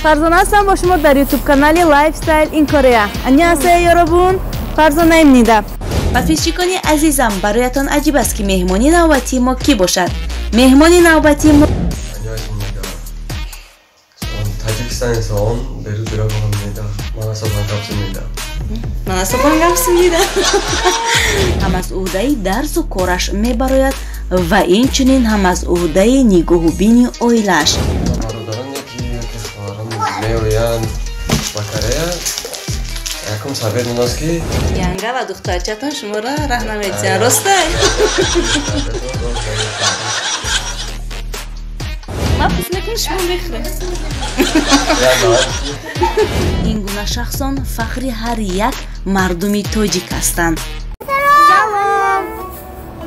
Фарзона ҳастам бо шумо дар YouTube канали Lifestyle in Korea. 안녕하세요 여러분. Фарзонаимнида. Подписчикони азизам, бароятон аҷиб аст ки меҳмони навбатии мо кӣ бошад? Меҳмони навбатии мо 안녕하십니까. 저는 타지키스탄에서 온 베르즈라고 합니다. 만나서 반갑습니다. 만나서 반갑습니다. ҳам аз уҳдаи дарсу кораш мебарояд ва инчунин ҳам аз уҳдаи нигоҳубини оилааш. Бародароне ки хоҳарон меоянд ба Корея, якум совет он аст ки янга ва духтарчатон шуморо раҳ наметиҳанд, роста? Ман фикр мекунам шумо мехӯред. Ин гуна шахсон фахри ҳар як мардуми тоҷик ҳастанд. Салом!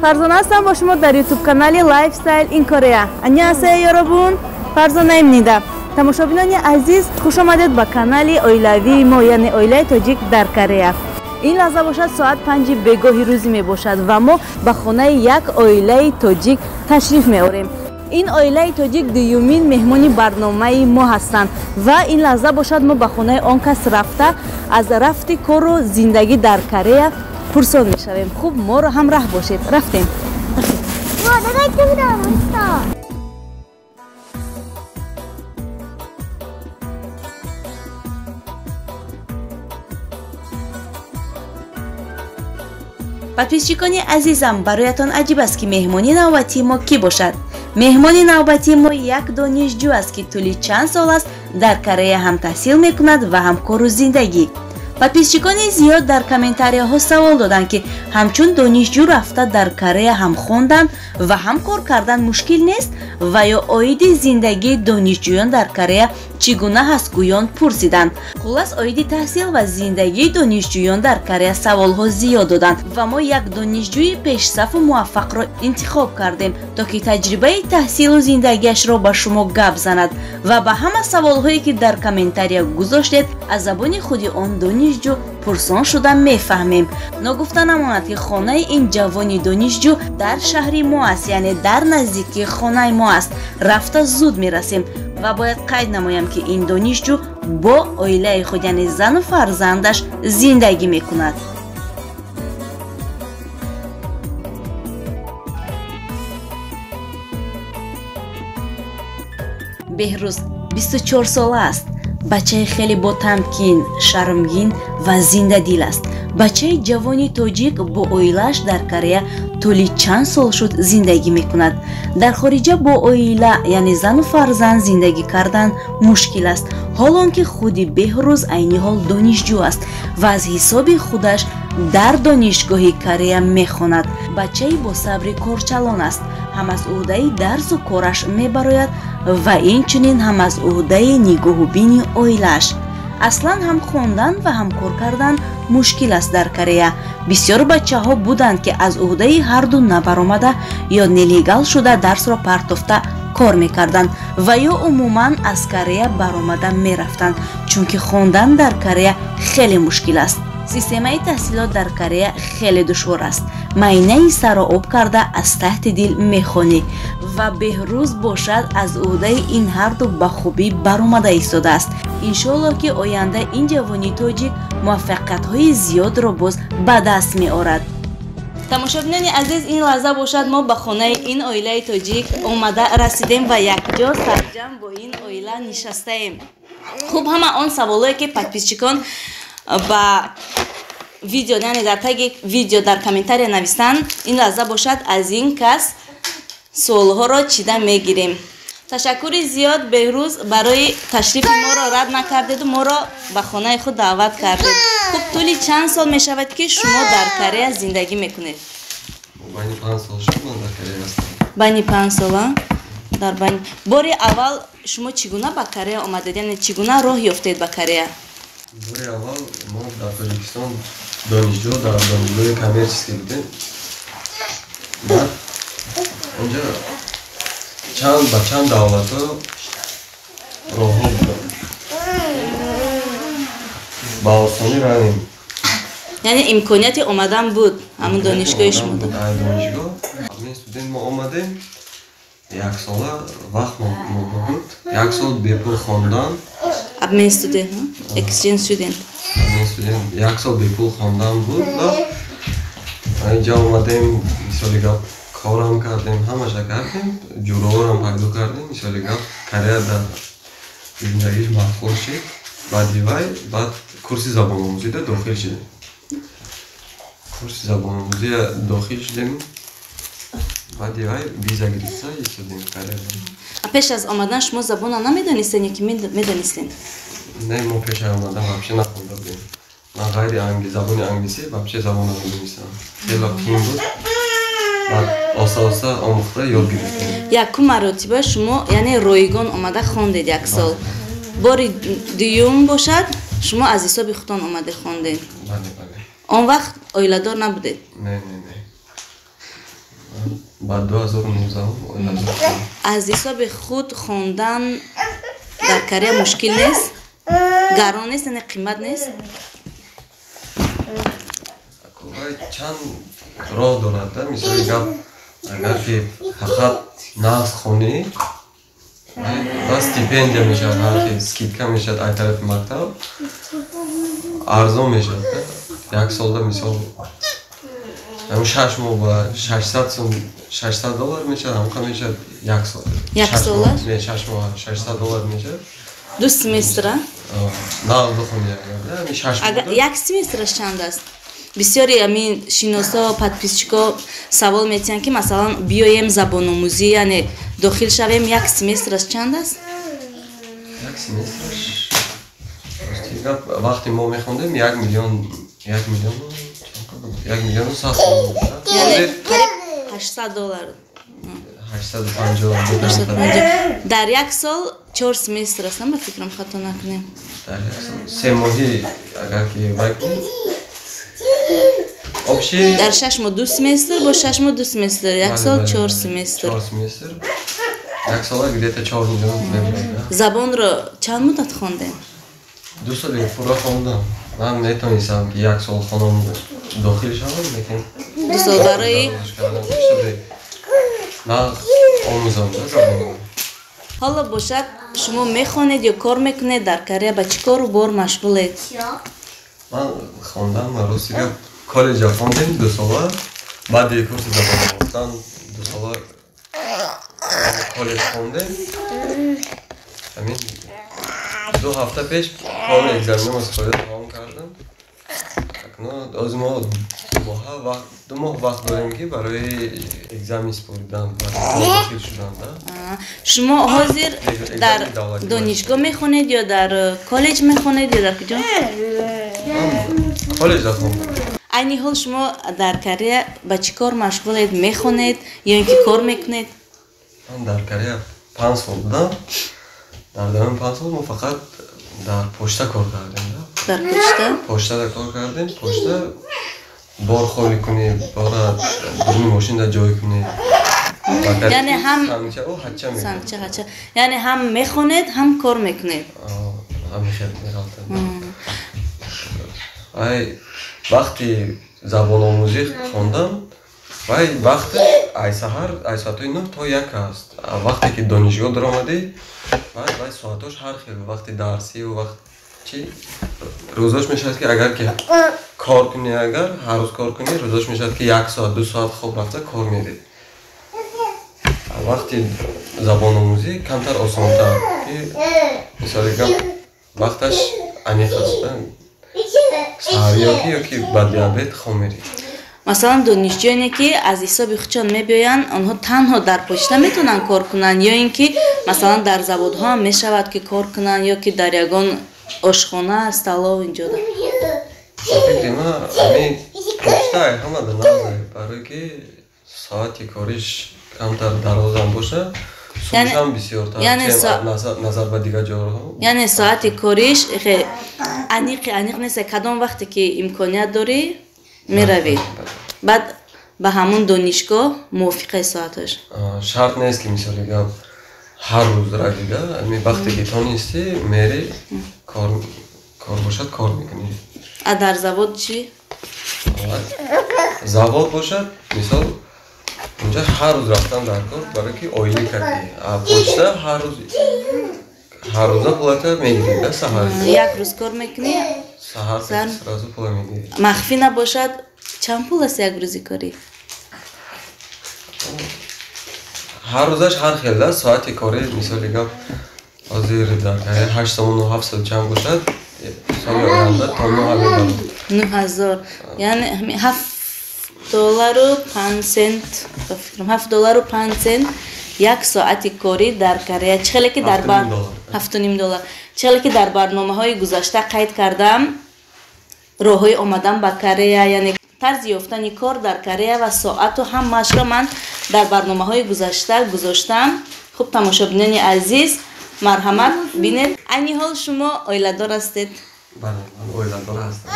Фарзона ҳастам бо шумо дар YouTube канали Lifestyle in Korea. 안녕하세요 여러분. Фарзонаимнида. Тамошобинони азиз, хуш омадед ба канали оилавии мо, яъне оилаи тоҷик дар Корея. Ин лаҳза бошад соат 5 бегоҳи рӯзӣ мебошад ва мо ба хонаи як оилаи тоҷик ташриф меорем. Ин оилаи тоҷик дуюмин меҳмони барномаи мо ҳастанд ва ин лаҳза бошад мо ба хонаи он кас рафта аз рафти кору зиндагӣ дар Корея пурсон мешавем. Хуб, моро ҳамраҳ бошед. Рафтем. Подписчикони азизам, бароятон аҷиб аст ки меҳмони навбатии мо кӣ бошад? Меҳмони навбатии мо як донишҷӯ аст ки тӯли чанд сол аст дар Корея ҳам таҳсил мекунад ва ҳам кору зиндагӣ. Подписчикони зиёд дар комментарияҳо савол доданд ки ҳамчун донишҷӯ рафта дар Корея ҳам хондан ва ҳам кор кардан мушкил нест ва ё оиди зиндагии донишҷӯён дар Корея чӣ гуна ҳаст гӯён пурсиданд. Хуллас, оиди таҳсил ва зиндагии донишҷӯён дар Корея саволҳо зиёд доданд ва мо як донишҷӯи пешсафу муваффақро интихоб кардем, то ки таҷрибаи таҳсилу зиндагиашро ба шумо гап занад ва ба ҳама саволҳое ки дар комментария гузоштед аз забони худи он донишҷӯ пурсон шуда мефаҳмем. Ногуфта намонад ки хонаи ин ҷавони донишҷӯ дар шаҳри мо аст, яъне дар наздикии хонаи мо аст. Рафта зуд мерасем ва бояд қайд намоям ки ин донишҷӯ бо оилаи худ, яъне зану фарзандаш зиндагӣ мекунад. Беҳрӯз 24 сола аст. Бачаи хеле ботамкин, шармгин ва зиндадил аст. Бачаи ҷавони тоҷик бо оилааш дар Корея тӯли чанд сол шуд зиндагӣ мекунад. Дар хориҷа бо оила, яъне зану фарзанд зиндагӣ кардан мушкил аст, ҳолон ки худи Беҳрӯз айни ҳол донишҷӯ аст ва аз ҳисоби худаш дар донишгоҳи Корея мехонад. Бачаи босабри корчалон аст, ҳам аз уҳдаи дарсу кораш мебарояд ва инчунин ҳам аз уҳдаи нигоҳубини оилааш. Аслан ҳам хондан ва ҳам кор кардан мушкил аст дар Корея. Бисёр бачаҳо буданд ки аз уҳдаи ҳарду набаромада ё нелегал шуда дарсро партофта кор мекарданд ва ё умуман аз Корея баромада мерафтанд, чунки хондан дар Корея хеле мушкил аст. Системаи таҳсилот дар Корея хеле душвор аст. Майнаи сарро об карда аз таҳти дил мехонӣ ва Беҳрӯз бошад аз уҳдаи ин ҳарду ба хубӣ баромада истодааст. Иншоаллоҳ ки оянда ин ҷавони тоҷик муваффақиятҳои зиёдро боз ба даст меорад. Тамошобинони азиз, ин лаҳза бошад мо ба хонаи ин оилаи тоҷик омада расидем ва якҷо сарҷам бо ин оила нишастаем. Хуб, ҳама он саволое ки подписчикон ба видео, яъне дар таги видео дар комментария навистанд, ин лаҳза бошад аз ин кас суолҳоро чида мегирем. Ташаккури зиёд Беҳрӯз барои ташрифи моро рад накардеду моро ба хонаи худ даъват кардед. Хуб, тӯли чанд сол мешавад ки шумо дар Корея зиндагӣ мекунед? Байни 5 сол шуд ман дар Корея ҳастам. Байни 5 сола? Дар байни. Бори аввал шумо чӣ гуна ба Корея омадед? Яъне чӣ гуна роҳ ёфтед ба Корея? Бори аввал мо дар Тоҷикистон донишҷӯ дар донишгоҳи коммерческий будем. Баъд онҷо чанд ба чанд давлатҳо роҳҳо буданд. Ба осонӣ равем. Яъне имконияти омадан буд ҳамун донишгоҳи шумо? Донишгоҳ. Студент мо омадем, як сола вақт мо буд, як сол бепул хондан. Обмен студент, exchange student. Обмен студент як сол бепул хондан буд. Инҷа омадем, мисоли гап, корам кардем, ҳамаша кардем, ҷуроорам пайдо кардем. Мисоли гап, Корея дар зиндагиш маъқул шид. Баъди вай баъд курси забономӯзида дохил шидем. Курси забономӯзия дохил шудем, баъди вай виза гирифта истодем Корея. Пеш аз омадан шумо забона намедонистен ё ки медонистен? Не, мо пеш аз омадан вообще нахонда будем. Ман ғайри забони англисӣ вообще забон намедонистам. Хело қиин буд. Баъд оста оста омӯхта ёд гирифтем. Якум маротиба шумо, яъне, ройгон омада хондед як сол. Бори дуюм бошад, шумо аз ҳисоби худтон омада хондед. Бале, бале. Он вақт оиладор набудед? Не, не, не. Баъд 2019 оиладор шудам. Аз ҳисоби худ хондан дар Корея мушкил нест? Гарон нест, яъне қимат нест? Чанд роҳ дорад, да. Мисоли гап, агар ки фақат нағз хонӣ, ба стипендия мешавад, ҳар хел скидка мешавад ай тарафи мактаб, арзон мешавад. Як солда, мисол, ҳамн 6 моҳ ба 600 сум, 600 доллар мешавад, ҳамқа мешавад як сол. Як сола? Не, 6 моҳ 600 доллар мешавад. Ду семестра? Нағз бихонӣ агар, 6 моҳ. Як семестраш чанд аст? Бисёри ҳамин шиносо, подписчико савол метиҳанд, ки масалан биёем забономӯзӣ, яъне дохил шавем, як семестраш чанд аст? Як семестраш, рости гап, вақте мо мехондем, 1 миллион, 1 миллиону 1 миллиону сад. Яъне қариб 800 доллар. 850. Дар як сол чор семестр аст, ба фикрам, хато накунем. Дар як сол 3 моҳӣ, агар ки вай кунем, общий. Дар 6 моҳ ду семестр, бо 6 моҳ ду семестр, як сол чор семестр. Чор семестр, як сола где-то 4 миллион мебурад. Забонро чанд муддат хондем? 2 сол пурра хондам. Ман метавонистам, ки як сол хонам, дохил шавам, лекин 2 сол барои нағз омӯзам забонро. Ҳоло бошад, шумо мехонед ё кор мекунед дар Корея? Ба чӣ кору бор машғулед? Ман хондам, рости гап, коллеҷа хондем 2 сола. Баъди курси забон омӯхтан 2 сола коллеҷ хондем. Ҳамин 2 ҳафта пеш кори экзаменам супорида тамом кардам. Акнун ози мо 2 моҳ вақт дорем, ки барои экзамен супоридан, дохил шудан. Шумо ҳозир дар донишгоҳ мехонед ё дар коллеҷ мехонед ё дар куҷо? Коллеҷ хондам. Айни ҳол шумо дар Корея ба чӣ кор машғулед? Мехонед ё ин ки кор мекунед? Ман дар Корея 5 сол будам. Дар давоми 5 сол мо фақат дар почта кор кардем. Дар почта? Почтада кор кардем. Почта бор холӣ кунӣ, бора дуруни мошинда ҷой кунӣ. Яъне ҳам ҳача. Ҳача, яъне ҳам мехонед, ҳам кор мекунед? Ҳамихел меғалтад. Ай вақти забономӯзӣ хондам, вай вақте ай саҳар, ай соатҳои 9 то 1 аст. Вақте ки донишгоҳ даромадӣ, вай соатҳош ҳар хел, вақти дарсиву вақт чи рӯзош мешавад, ки агар ки кор кунӣ, агар ҳар рӯз кор кунӣ, рӯзош мешавад, ки як соат, 2 соат хоб рафта кор мерӣ. Вақти забономӯзӣ камтар осонтар, ки мисоли гап, вақташ аниқ аст, саҳар ёки баъди обед хоб мерӣ. Масалан, донишҷӯёне, ки аз ҳисоби худшон мебиёянд, онҳо танҳо дар почта метавонанд кор кунанд ё ин ки масалан дар заводҳо ҳам мешавад, ки кор кунанд, ё ки дар ягон ошхона, столов инҷода? Фикри ман, ҳамин почта ҳамада нағзе, барое ки соати кориш камтар дарозам бошад, сумшам бисёртар назар ба дигар ҷоҳо. Яъне соати кориш аниқи аниқ нест, кадом вақте ки имконият дорӣ, меравӣ, баъд ба ҳамон донишгоҳ мувофиқаи соаташ. Шарт нест, ки мисоли гап, ҳар рӯз равида. Ами вақте ки тонистӣ, мери, кор бошад, кор мекунӣ. А дар завод чӣ? Завод бошад, мисол, унҷа ҳар рӯз рафтан дар кор, барое ки оилӣ кардӣ. А почта ҳар рӯз Ҳар рӯза пулата мегирӣ, да, саҳар. Як рӯз кор мекунӣ? Саҳар сразу пула мегирӣ. Махфӣ набошад, чанд пул аст як рӯзи корӣ? Ҳар рӯзаш ҳар хел аст. Соати корӣ, мисоли гап, ҳозир дар Корея 8 сомону 700 чанд бошад, соли оянда то 9 мебарад. 9000, яъне 7 доллару 5 сент, ба фикрам 7 доллару 5 сент як соати корӣ дар Корея. Чӣ хеле ки дар 7.5 доллар. Чӣ хеле ки дар барномаҳои гузашта қайд кардам, роҳҳои омадан ба Корея, яъне тарзи ёфтани кор дар Корея ва соату ҳамаашро ман дар барномаҳои гузашта гузоштам. Хуб, тамошобинони азиз, марҳамат бинед. Айни ҳол шумо оиладор ҳастед? Бале, ман оиладор ҳастам.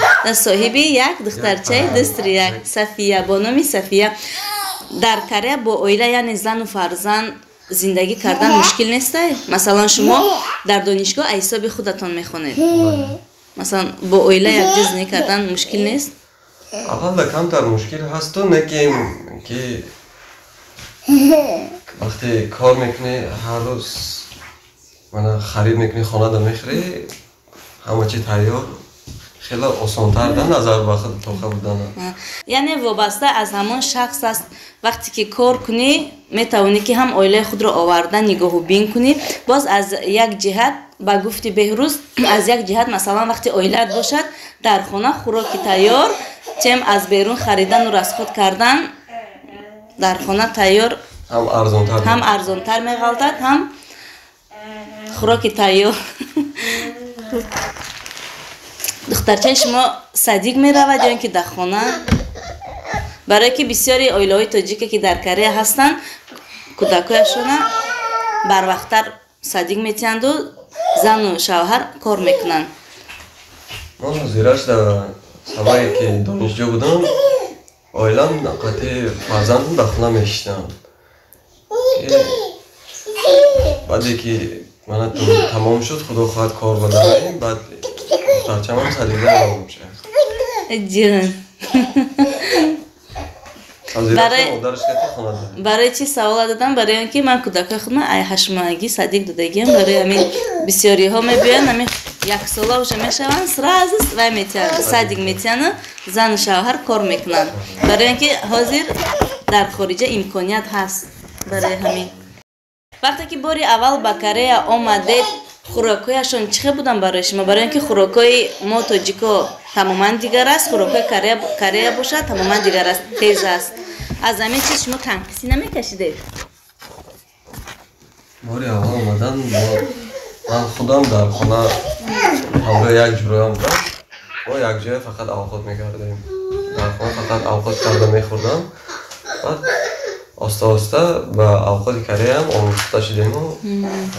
Соҳиби як духтарчаи дустри як, Сафия, бо номи Сафия. Дар Корея бо оила, яъне зану фарзанд зиндагӣ кардан мушкил нестай? Масалан, шумо дар донишгоҳ аз ҳисоби худатон мехонед. Масалан, бо оила якҷо зиндагӣ кардан мушкил нест? Аввалда камтар мушкил ҳасту, не ки вақте кор мекунӣ, ҳар рӯз мана харид мекунӣ, хонада мехӯрӣ, ҳама чи тайёр, хеле осонтар да назар ба худ тоқа будан. Яъне вобаста аз ҳамон шахс аст. Вақте ки кор кунӣ, метавонӣ ки ҳам оилаи худро оварда нигоҳубин кунӣ. Боз аз як ҷиҳат, ба гуфти Беҳрӯз, аз як ҷиҳат, масалан, вақте оилаат бошад, дар хона хӯроки тайёр, чем аз берун харидану расход кардан, дар хона тайёр ҳам арзонтар меғалтад, ҳам хӯроки тайёр. Духтарчаи шумо садик меравад ё ин ки дар хона? Барое ки бисёри оилаҳои тоҷике ки дар Корея ҳастанд, кӯдакҳояшона барвақттар садик метиҳанду зану шавҳар кор мекунанд. Ман ҳозираш дар сабабе ки донишҷӯ будам, оилам қати фарзандам дар хона мешиштам. Баъде ки мана тамом шуд, худо хоҳад, кор бадаем, баъд духтарчамам садида мешавад. Ҷон. Барои чӣ савола додам? Барои он ки ман кӯдакҳои худма ай ҳаштмоҳагӣ садик додагиам. Барои ҳамин бисёриҳо мебиёянд, ҳамин яксола уже мешаванд, сразу вай метиҳанд, садик метиҳанду зану шавҳар кор мекунанд. Барои он ки ҳозир дар хориҷа имконият ҳаст барои ҳамин. Вақте ки бори аввал ба Корея омадед, хӯрокҳояшон чӣ хел буданд барои шумо? Барои он ки хӯрокҳои мо тоҷико тамоман дигар аст, хӯрокҳои Корея бошад тамоман дигар аст, тез аст. Аз ҳамин чиз шумо танқисӣ намекашидед? Бори аввал омадан ман худам дар хона ҳамроҳи як ҷуроям будам. Мо якҷоя фақат авқот мекардем. Дар хона фақат авқот карда мехӯрдам. Баъд оста-оста ба авқоти Кореяам омӯхта шудему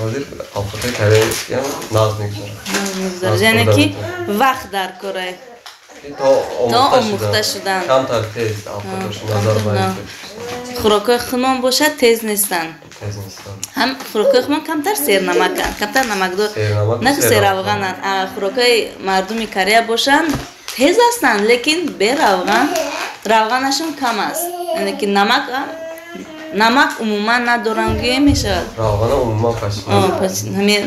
ҳозир авқоти кореяам нағз мегузарад. Яъне ки вақт дар кора то омӯхта шудан. Камтар тез авқоташ назар ба хӯрокҳои худмон бошад, тез нестанд. Ҳам хӯрокҳои худмон камтар сернамаканд, камтар намакдор, на ки серравғананд. Хӯрокҳои мардуми Корея бошанд, тез ҳастанд, лекин беравған, равғанашон кам аст. Яъне ки намак умуман надоранд, гӯя мешавад. Равғана умуман ҳамин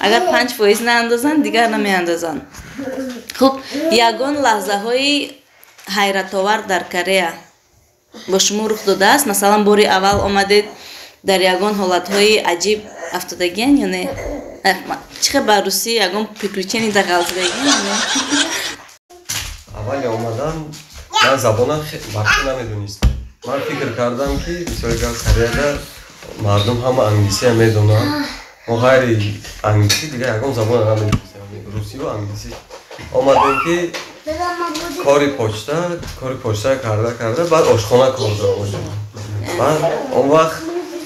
агар 5% наандозанд, дигар намеандозанд. Хуб, ягон лаҳзаҳои ҳайратовар дар Корея бо шумо рух додааст? Масалан, бори аввал омадед, дар ягон ҳолатҳои аҷиб афтодагиян ё не? Чӣ хел ба русӣ ягон приключение дағалтидагиян ё не? Аввали омадан ман забона вақте намедонистам. Ман фикр кардам, ки мисоли гап, Кореяда мардум ҳама англисия медонанд. Мо ғайри англисӣ дигар ягон забона намедонистем, русиву англисӣ. Омадем ки кори почта карда карда, баъд ошхона кор дорам. Баъд он вақт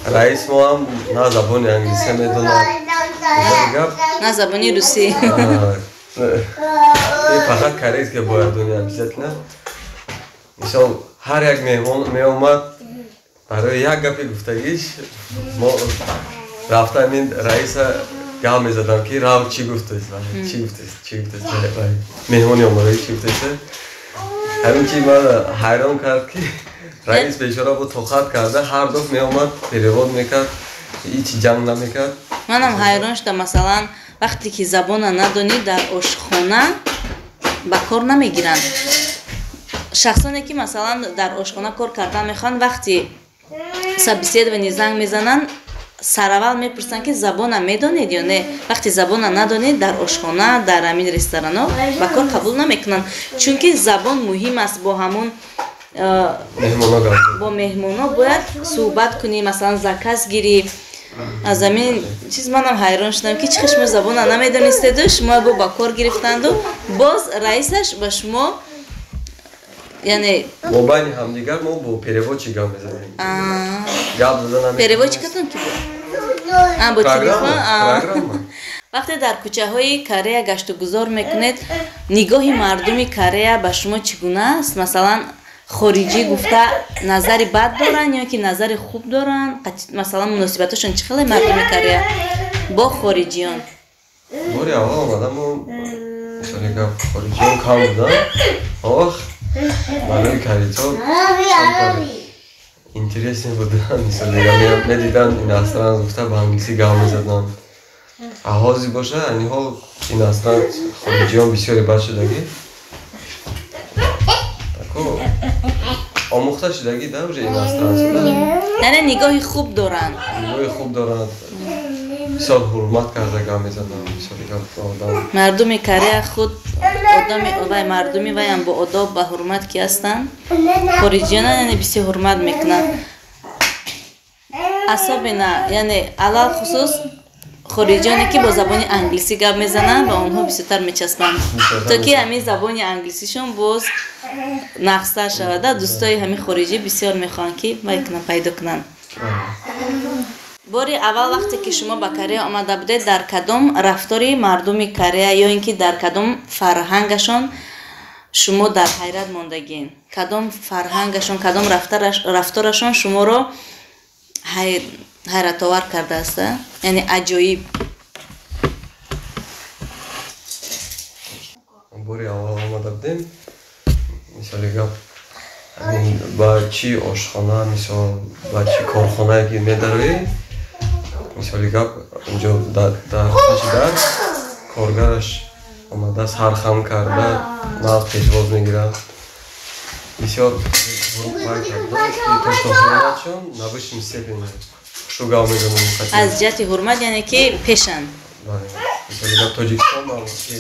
раис мо ҳам на забони англисия медонад, гап на забони русӣ, фақат корейския бояд дони обязательно. Мисол, ҳар як меҳмон меомад, барои як гапи гуфтагиш мо рафта ҳамин раиса гап мезадам, ки рав, чӣ гуфтест, чӣ гуфтест, чӣ гуфтест, меҳмони омада чӣ гуфтест. Ҳамин чи ман ҳайрон кард, ки раис бечора бо тоқат карда ҳар дафъ меомад, перевод мекард, ҳеҷ ҷанг намекард. Манам ҳайрон шудам, масалан, вақте ки забона надонӣ, дар ошхона ба кор намегиранд. Шахсоне ки, масалан, дар ошхона кор кардан мехоҳанд, вақти собеседование занг мезананд, сараввал мепурсанд, ки забона медонед ё не. Вақте забона надонед, дар ошхона, дар ҳамин ресторанҳо ба кор қабул намекунанд, чунки забон муҳим аст. Бо ҳамун бо меҳмоно бояд суҳбат кунӣ, масалан, заказ гирӣ. Аз ҳамин чиз манам ҳайрон шудам, ки чӣ шумо забона намедонистеду шумо бо ба кор гирифтанду боз раисаш ба шумо, яъне мо байни ҳамдигар мо бо переводчик гап мезанем, гап зада. Переводчикатон ки буд? Бо телефон. Вақте дар кӯчаҳои Корея гаштугузор мекунед, нигоҳи мардуми Корея ба шумо чӣ гуна аст? Масалан, хориҷӣ гуфта назари бад доранд ё ки назари хуб доранд? Масалан, муносибаташон чӣ хеле мардуми Корея бо хориҷиён? Бори аввал омадаму, мисоли гап, хориҷиён кам буданд. Он вақт барои корейцо интересный буданд. Мисоли, медиданд иностранец гуфта, ба англисӣ гап мезаданд. А ҳозир боша, айни ҳол иностранец, хориҷиён бисёре бад шудагӣ, тако омӯхта шудагӣ да уже иностранец. Яъне нигоҳи хуб доранд? Нигоҳи хуб доранд, бисёр ҳурмат карда гап мезананд, мисоли гап, одам. Мардуми Корея худ одами вай, мардуми вайам бо одоб, ба ҳурмат ки ҳастанд. Хориҷиёна, яъне, бисёр ҳурмат мекунанд, особенно, яъне, алалхусус хориҷиёне ки бо забони англисӣ гап мезананд, ба онҳо бисёртар мечаспанд, то ки ҳамин забони англисишон боз нақстар шавад. Дӯстои ҳамин хориҷӣ бисёр мехоҳанд, ки вай кунанд, пайдо кунанд. Бори аввал вақте ки шумо ба Корея омада будед, дар кадом рафтори мардуми Корея ё ин ки дар кадом фарҳангашон шумо дар ҳайрат мондагин? Кадом фарҳангашон, кадом рафторашон шуморо ҳайратовар кардааст, яъне аҷоиб? Бори аввал омада будем, мисоли гап, ба чӣ ошхона, мисол, ба чӣ корхонае ки медароӣ, мисоли гап, инҷо дар пеши дар коргараш омада, сархам карда, нағз пешвоз мегирад. Бисёр ҳурматшон на высшем степени, хушу гап мезанам. Аз ҷиҳати ҳурмат, яъне ки пешанд. Мисоли гап, Тоҷикистон ки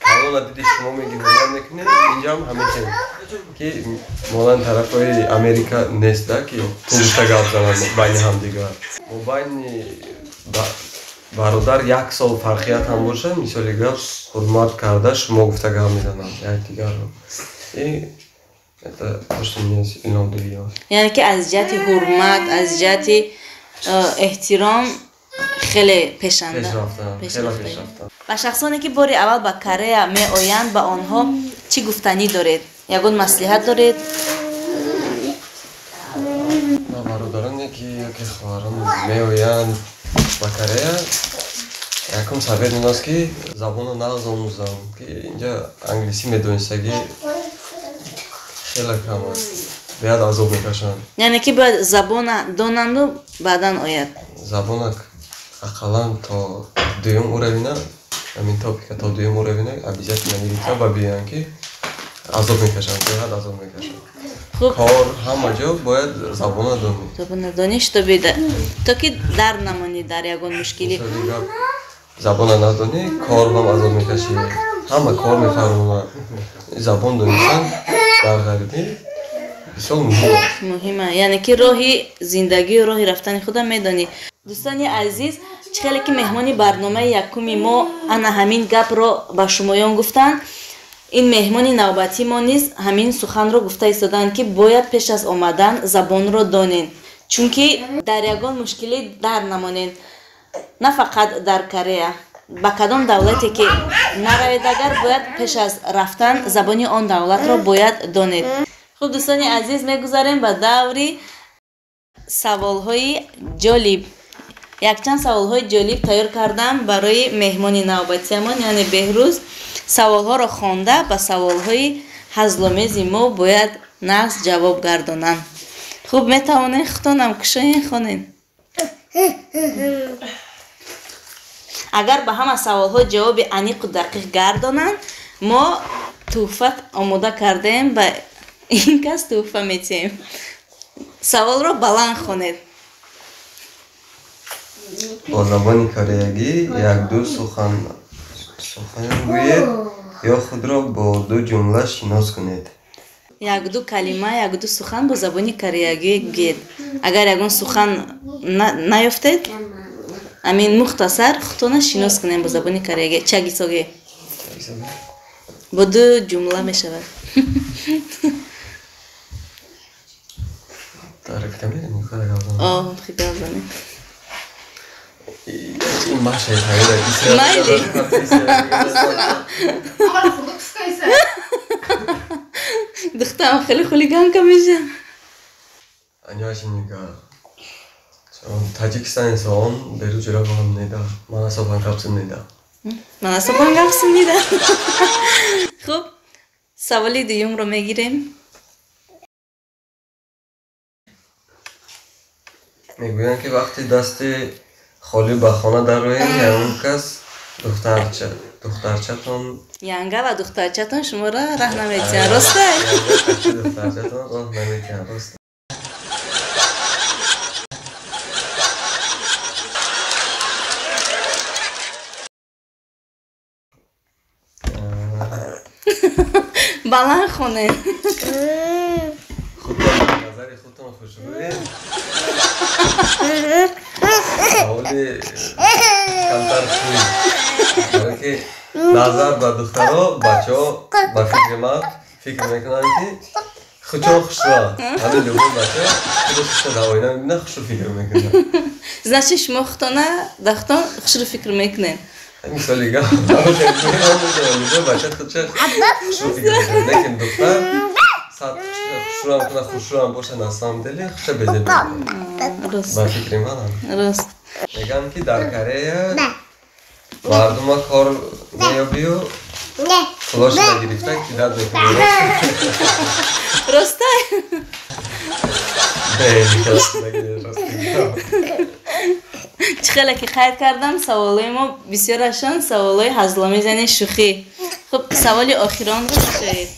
калона диди, шумо меги, ҳурмат мекунед. Инҷам ҳамин хел, ки монанд тарафҳои Америка нест да, ки ту гап зананд байни ҳамдигар. Мо байни бародар як сол фарқият ҳам бошад, мисоли гап, ҳурмат карда, шумо гуфта гап мезананд якдигарро. И это то, что меня сильно удивило. Яъне ки аз ҷиҳати ҳурмат, аз ҷиҳати эҳтиром хеле пешанда. Ба шахсоне ки бори аввал ба Корея меоянд, ба онҳо чӣ гуфтанӣ доред? Ягон маслиҳат доред? Ба бародароне ки ёки хоҳарон меоянд ба Корея, якум совет он аст, ки забонро нағз омӯзанд, ки инҷа англисӣ медонистагӣ хеле кам аст, бояд азоб мекашанд. Яъне ки бояд забона донанду баъдан ояд. Забона ақаллан то дуюм уровена, ҳамин ТОПИКа то дуюм уровена обязательно гирифта ва биёянд, ки азоб мекашанд, беҳад азоб мекашанд. Кор, ҳама ҷо бояд забона донӣ. Забона донӣ, то ки дар намонӣ дар ягон мушкилӣ. Забона надонӣ, кор ҳам азоб мекашӣ, ҳама кор мефармонад. Забон донистан дар ғарибӣ бисёр муҳим аст. Муҳима, яъне ки роҳи зиндагию роҳи рафтани худам медонӣ. Дӯстони азиз, чӣ хеле ки меҳмони барномаи якуми мо ана ҳамин гапро ба шумоён гуфтанд, ин меҳмони навбатии мо низ ҳамин суханро гуфта истоданд, ки бояд пеш аз омадан забонро донед, чунки дар ягон мушкилӣ дар намонед. На фақат дар Корея, ба кадом давлате ки наравед, агар бояд пеш аз рафтан забони он давлатро бояд донед. Хуб, дӯстони азиз, мегузарем ба даври саволҳои ҷолиб. Якчанд саволҳои ҷолиб тайёр кардам барои меҳмони навбатиамон, яъне Беҳрӯз. Саволҳоро хонда, ба саволҳои ҳазломези мо бояд нағз ҷавоб гардонанд. Хуб, метавонед худтонам кушоен, хонед. Агар ба ҳама саволҳо ҷавоби аниқу дақиқ гардонанд, мо тӯҳфа омода кардаем, ба ин кас тӯҳфа метиҳем. Саволро баланд хонед. Бо забони кореягӣ як-ду сухан гӯед ё худро бо ду ҷумла шинос кунед. Як-ду калима, як-ду сухан бо забони кореягӣ гӯед. Агар ягон сухан наёфтед, амин мухтасар худтона шинос кунем бо забони кореягӣ. Чагисоге. Бо ду ҷумла мешавад. Майли. духтарам хеле хулиганка меша. 안녕하십니까. 저는 타지키스탄에서 온 베루즈라고 합니다. 만나서 반갑습니다. 만나서 반갑습니다. хуб, саволи дуюмро мегирем. Мегӯянд, ки вақти дасти холӣ ба хона дароем, ягон кас духтарчатон янга ва духтарчатон шуморо раҳ наметиҳанд, рост? Духтарчатон роҳ наметиҳанд, рост? Баланд хонед. Худтон ба назари худтон хушрӯед? Саволи камтар хуб, барое ки назар ба духтаро бачаҳо ба фикри ман фикр мекунанд, ки худшон хушрӯанд. Ҳамин любой бача худаш худша дар оина мебинад, хушрӯ фикр мекунад. Значит, шумо худтона дар худтон хушрӯ фикр мекунед. Мисоли гап, любой бача худша хушрӯ фикр мекунад, лекин духтар сад хушрӯам кунад, хушрӯам бошад, на самом деле худша безеб мекунад. Ба фикри ман рост. Мегӯям, ки дар Корея мардума кор меёбию пулошро гирифта кидат мекунад. Ростай? Чӣ хеле ки қайд кардам, саволҳои мо бисёрашон саволҳои ҳазломез, яъне шӯхӣ. Хуб, саволи охиронро бишавед.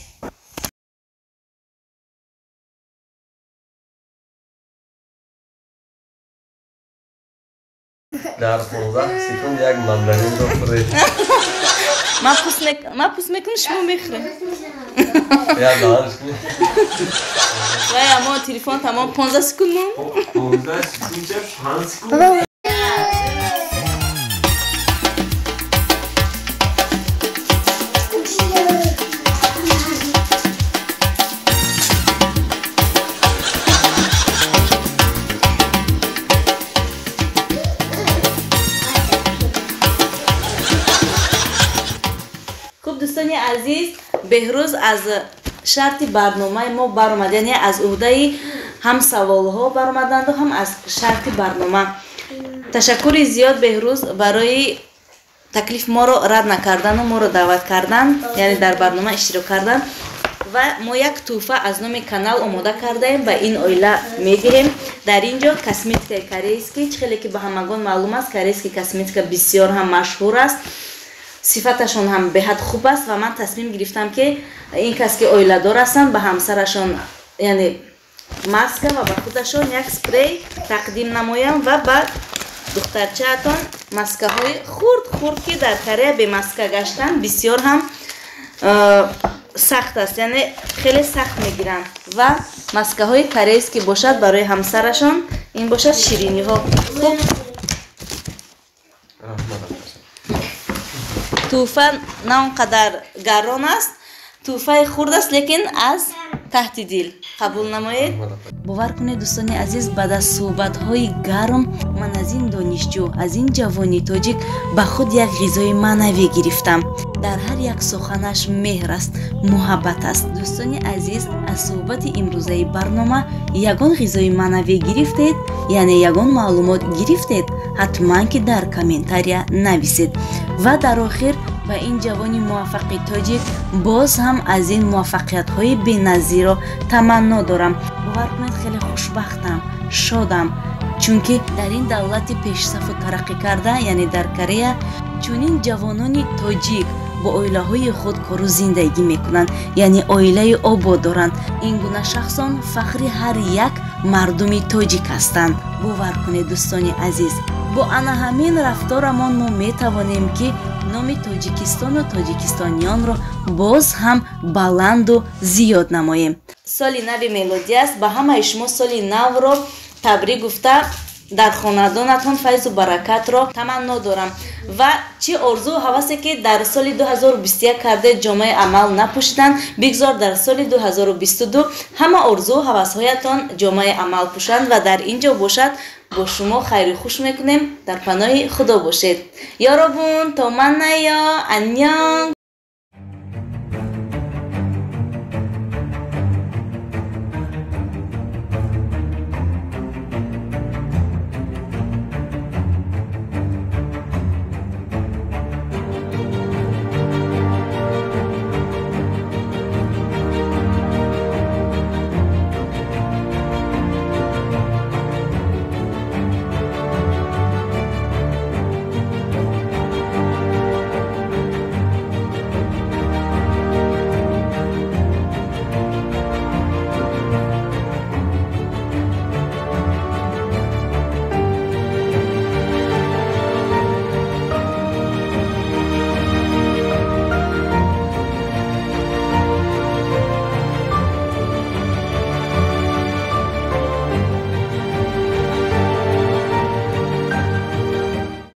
Дар 15 секунд як мандаринро хӯред. Ман пӯст мекунам, шумо мехӯред. Я даҳанш кунед. Вай, аммо телефон тамом, 15 секунд монд. 15 секунд ча 5 секунд. Дӯстони азиз, Беҳрӯз аз шарти барномаи мо баромад, яъне аз уҳдаи ҳам саволҳо баромаданду, ҳам аз шарти барнома. Ташаккури зиёд, Беҳрӯз, барои таклиф моро рад накардану моро даъват кардан, яъне дар барнома иштирок кардан. Ва мо як тӯҳфа аз номи канал омода кардаем, ба ин оила медиҳем. Дар ин ҷо косметикаи корейский, чӣ хеле ки ба ҳамагон маълум аст, корейский косметика бисёр ҳам машҳур аст, сифаташон ҳам беҳад хуб аст. Ва ман тасмим гирифтам, ки ин кас ки оиладор ҳастанд, ба ҳамсарашон яъне маска ва ба худашон як спрей тақдим намоям ва ба духтарчаатон маскаҳои хурд хурд, ки дар Корея бемаска гаштан бисёр ҳам сахт аст, яъне хеле сахт мегиранд. Ва маскаҳои корейский бошад барои ҳамсарашон, ин бошад шириниҳо. Хуб, тӯҳфа на он қадар гарон аст, тӯҳфаи хурд аст, лекин аз таҳти дил қабул намоед. Бовар кунед, дӯстони азиз, баъд аз суҳбатҳои гарм ман аз ин донишҷӯ, аз ин ҷавони тоҷик ба худ як ғизои маънавӣ гирифтам. Дар ҳар як суханаш меҳр аст, муҳаббат аст. Дӯстони азиз, аз суҳбати имрӯзаи барнома ягон ғизои маънавӣ гирифтед, яъне ягон маълумот гирифтед, ҳатман ки дар комментария нависед. Ва дар охир ба ин ҷавони муваффақи тоҷик боз ҳам аз ин муваффақиятҳои беназирро таманно дорам. Бовар кунед, хеле хушбахтам, шодам, Чунки дар ин давлати пешсафу тараққӣ карда, яъне дар Корея, чунин ҷавонони тоҷик бо оилаҳои худ кору зиндагӣ мекунанд, яъне оилаи обод доранд. Ин гуна шахсон фахри ҳар як мардуми тоҷик ҳастанд. Бовар кунед, дӯстони азиз, бо ана ҳамин рафторамон мо метавонем, ки номи Тоҷикистону тоҷикистониёнро боз ҳам баланду зиёд намоем. Соли нави мелодӣ аст. Ба ҳамаи шумо соли навро табрик гуфта, дар хонадонатон файзу баракатро таманно дорам. Ва чӣ орзуу ҳавасе ки дар соли 2021 карде, ҷомаи амал напӯшиданд, бигзор дар соли 2022 ҳама орзуу ҳавасҳоятон ҷомаи амал пӯшанд. Ва дар ин ҷо бошад, бо шумо хайру хуш мекунем. Дар паноҳи Худо бошед. Ёробун, то маннаё, аннён.